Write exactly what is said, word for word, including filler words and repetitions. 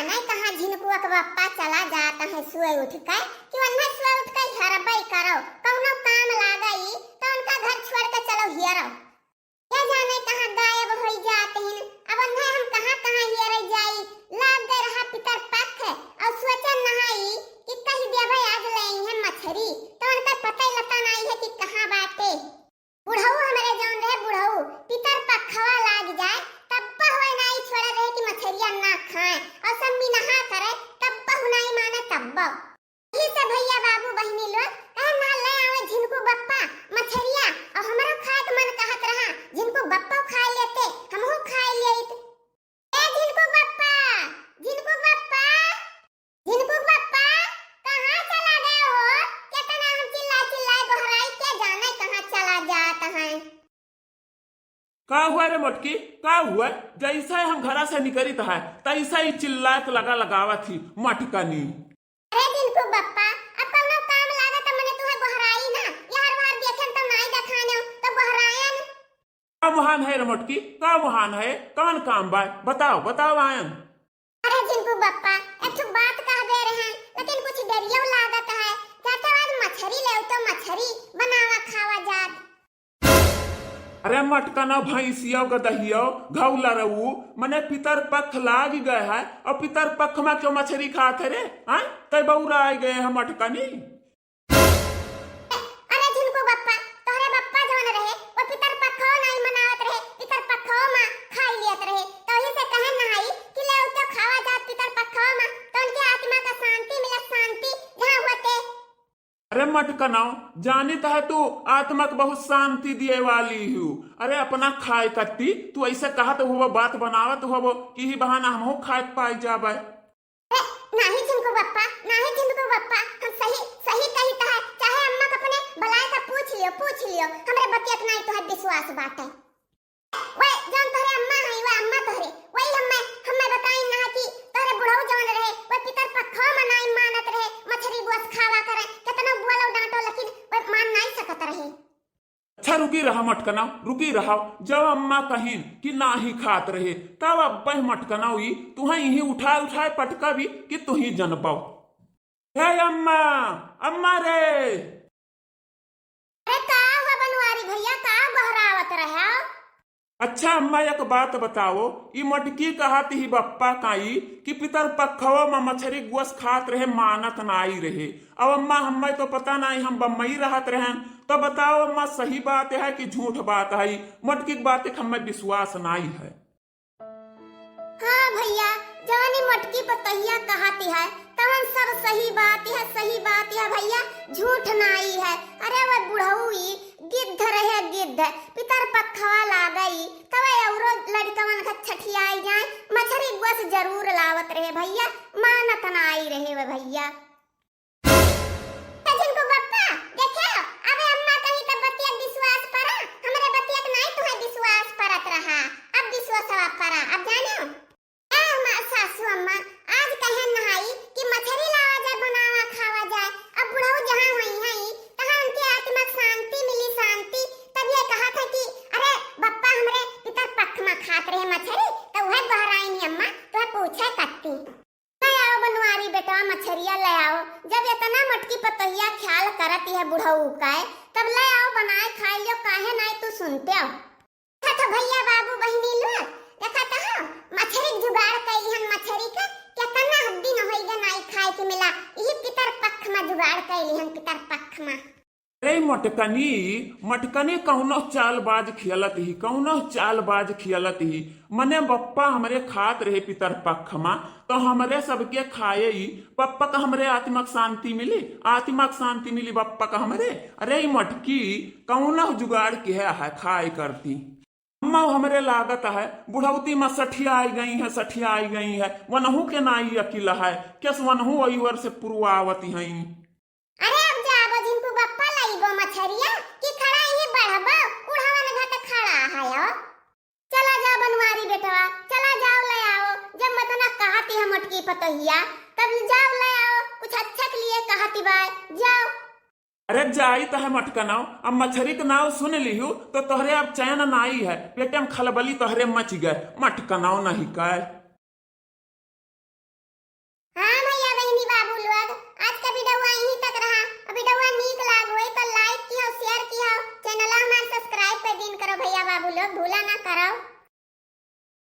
नहीं कहाँ झिनकुआ के बप्पा चला जात है सुए उठ के, कि उन्हें सुए उठ के हेरबई करो, कौनो काम लागई तो उनका घर छोड़ के चलो हेरो। के जाने कहाँ गायब होई जात हिन। अब उन्हें हम कहाँ कहाँ हेरे जाई। लाग गए रहा पितर पख और सोचन नहाई कि कह देबे आज ले हैं मछरी, तो उनका पता ही लता नहीं है कि कहाँ बाटे। बुढ़ऊ हमरे जौन रहे बुढ़ऊ, पितर पखवा लाग जाए तब होए नाई छोड़े रहे कि मछरिया ना खाए, और सब मिनहा करे तब नाई माने तब। यही से भैया बाबू बहिनी लोग कहे ना ले आवे झिनकू बप्पा मछरिया, और हमरो खाए के मन कहत रहा झिनकू बप्पा खाए लेते, हमहू खाए लेत। ए झिनकू बप्पा, झिनकू बप्पा, झिनकू बप्पा, कहाँ चला गए हो? कितना हम चिल्ला चिल्ला गोहराई, के जाने कहाँ चला जात है। का हुआ रे मोटकी, का हुआ? जैसे हम घरा से निकलित है तैसे ही चिल्लात लगा लगावत ही मटकनी। अरे झिनकू बप्पा, अब कौनो काम लागत मने तुहे गोहराई ना, यार वार देखेन तो नाई देखाने तो गोहरायन। का मुहान है रे मोटकी, का मुहान है? कौन काम बा? बताओ, बताओ आयन। अरे झिनकू बप्पा, एक ठो बात कह दे रहे हैं, लेकिन कुछ डरियो लागत है। जाते आज मछरी ले तो मछरी बनावा खावा जात। अरे मटकना भैंसियो के दहियो, घौला रहू, मने पितर पख लाग गए है और पितर पख में क्यों मछरी खात है रे? हाँ, तै बौरा आ गए है मटकनी। अरे झिनकू बप्पा, तोहरे बप्पा जवन रहे, वो पितर पखो नाई मनावत रहे, पितर पखो मा खाई लियत रहे। तो ही से कहन नहाई कि ले उतो खावा जात पितर पखो मा, तो उनके आत्मा का शांति मिलत, शांति जहाँ होते। अरे मटकनौ, जानित है तू आत्मा के बहुत शांति दिए वाली हूँ। अरे अपना खाए कत्ती तू ऐसे कहत हुआ, बात बनावत हुआ कि ही बहाना हमहू खाए पाई जाबे। ए, नाही झिनकू बप्पा, नाही झिनकू बप्पा, हम सही, सही कहित है, चाहे अम्मा के अपने बुलाए के पूछ लियो, पूछ लियो, हमरे बतियत नाही तोहर विश्वास बाटे। वे जौन तोहरे अम्मा हई, वे अम्मा तोहरे, वही हम्मे, हम्मे बताई ना कि तोहरे बुढ़ऊ जौन रहे, वे पितर पखो में नाही मानत रहे, मछरी गोस खावा करे, केतनो बोलो डांटो, लेकिन वे मान नाही सकत रहे। अच्छा, रुकी रहा मटकनौ, रुकी रहा। जब अम्मा कहिन कि नाही खात रहे, तब अब्बे मटकनौ ई तुहैं इही उठाए उठाए पटकबी कि तुही जनबौ। हे अम्मा, अम्मा रे। अरे का हुआ बनवारी भैया, का गोहरावत रहे? अच्छा अम्मा, एक बात बताओ, ई मटकी कहत ही बप्पा काई कि पितर पखवा में मछरी गोस खात रहे, मानत नाई रहे। अब अम्मा, हम्मे तो पता नाई, हम बम्बई रहत रहन, तो बताओ अम्मा, सही बात है कि झूठ बात है? ई मटकी के बात एक हम्मे विश्वास नाई है। हाँ भैया, जवन ई मटकी पतोहिया कहत है, तवन सब सही बात है, सही बात है भैया, झूठ नाई है। अरे वो बुढ़ऊ ई गिद्ध रहे, गिद्ध, पितर पखवा लागई, तब औरो लड़कवन का छठियाई जाए, मछरी गोस जरूर लावत रहे भैया, मानत नाई रहे वे भैया। ए झिनकू बप्पा, देखे, अबे अम्मा कही तब बतिया विश्वास परा, हमरे बतिया के नाई तुहे विश्वास परत रहा, अब विश्वासवा परा, अब जानो। ए हमार सासू अम्मा, आज कहे नहाई कि मछरी लावा जाए, बनावा, खावा जाए। अब बुढ़ऊ जहाँ होई हैं, तहाँ उनके आत्मा के शांति मिली, शांति। तब ये कहा था कि अरे बप्पा हमरे पितर पख में खात रहे मछरी, तो वह गोहराइनी अम्मा, तो पूछे कत्ती। ले आओ बनवारी बेटवा, मछरिया ले आओ। जब इतना मोटकी पतोहिया ख्याल करत है बुढ़ऊ का, तब ले आओ बनाए खाए लियो, काहे नाई तू सुनते हो। देखा तो भैया बाबू बहिनी लोग, देखा तो हो, मछरी के जुगाड़ कैली हन, मछरी का कितना दिन होई गए नाई खाए के मिला, यही पितर पख में जुगाड़ कैली हन, पितर पख में। अरे मटकनी, मटकनी कौनो चालबाज खेलत ही, कौनो चालबाज खेलत ही। मने बप्पा हमरे खात रहे पितर पख मा, तो हमरे सबके खाए ही, बप्पा का हमरे आत्मा के शांति मिली, आत्मा के शांति मिली बप्पा का हमरे। अरे ई मटकी कौनो जुगाड़ किहे है खाए करती। अम्मा हमरे लागत है बुढ़ौती मा सठियाई गई है, सठियाई गई है, वनहू के नाई अकिल है, केस वनहू ओइवर से पुरवावती हैं। अरे अब जाबो झिनकू बप्पा लइबो मछरिया कि खड़ा इही बढ़बो, उढ़ावन घट खड़ा है हो। चला जा बनवारी बेटवा, चला जाओ ले आओ, जब मतना कहती है मोटकी पतोहिया, तब जाओ ले आओ, कुछ अच्छा के लिए कहती बाय, जाओ। अरे जाई तो है मटकनौ, अब मछरी के नाव सुन लिहू तो तोहरे अब चैन नाई है, पेटे में खलबली तोहरे मच गए, मटकनौ नहीं कह। लोग भूला ना कराओ।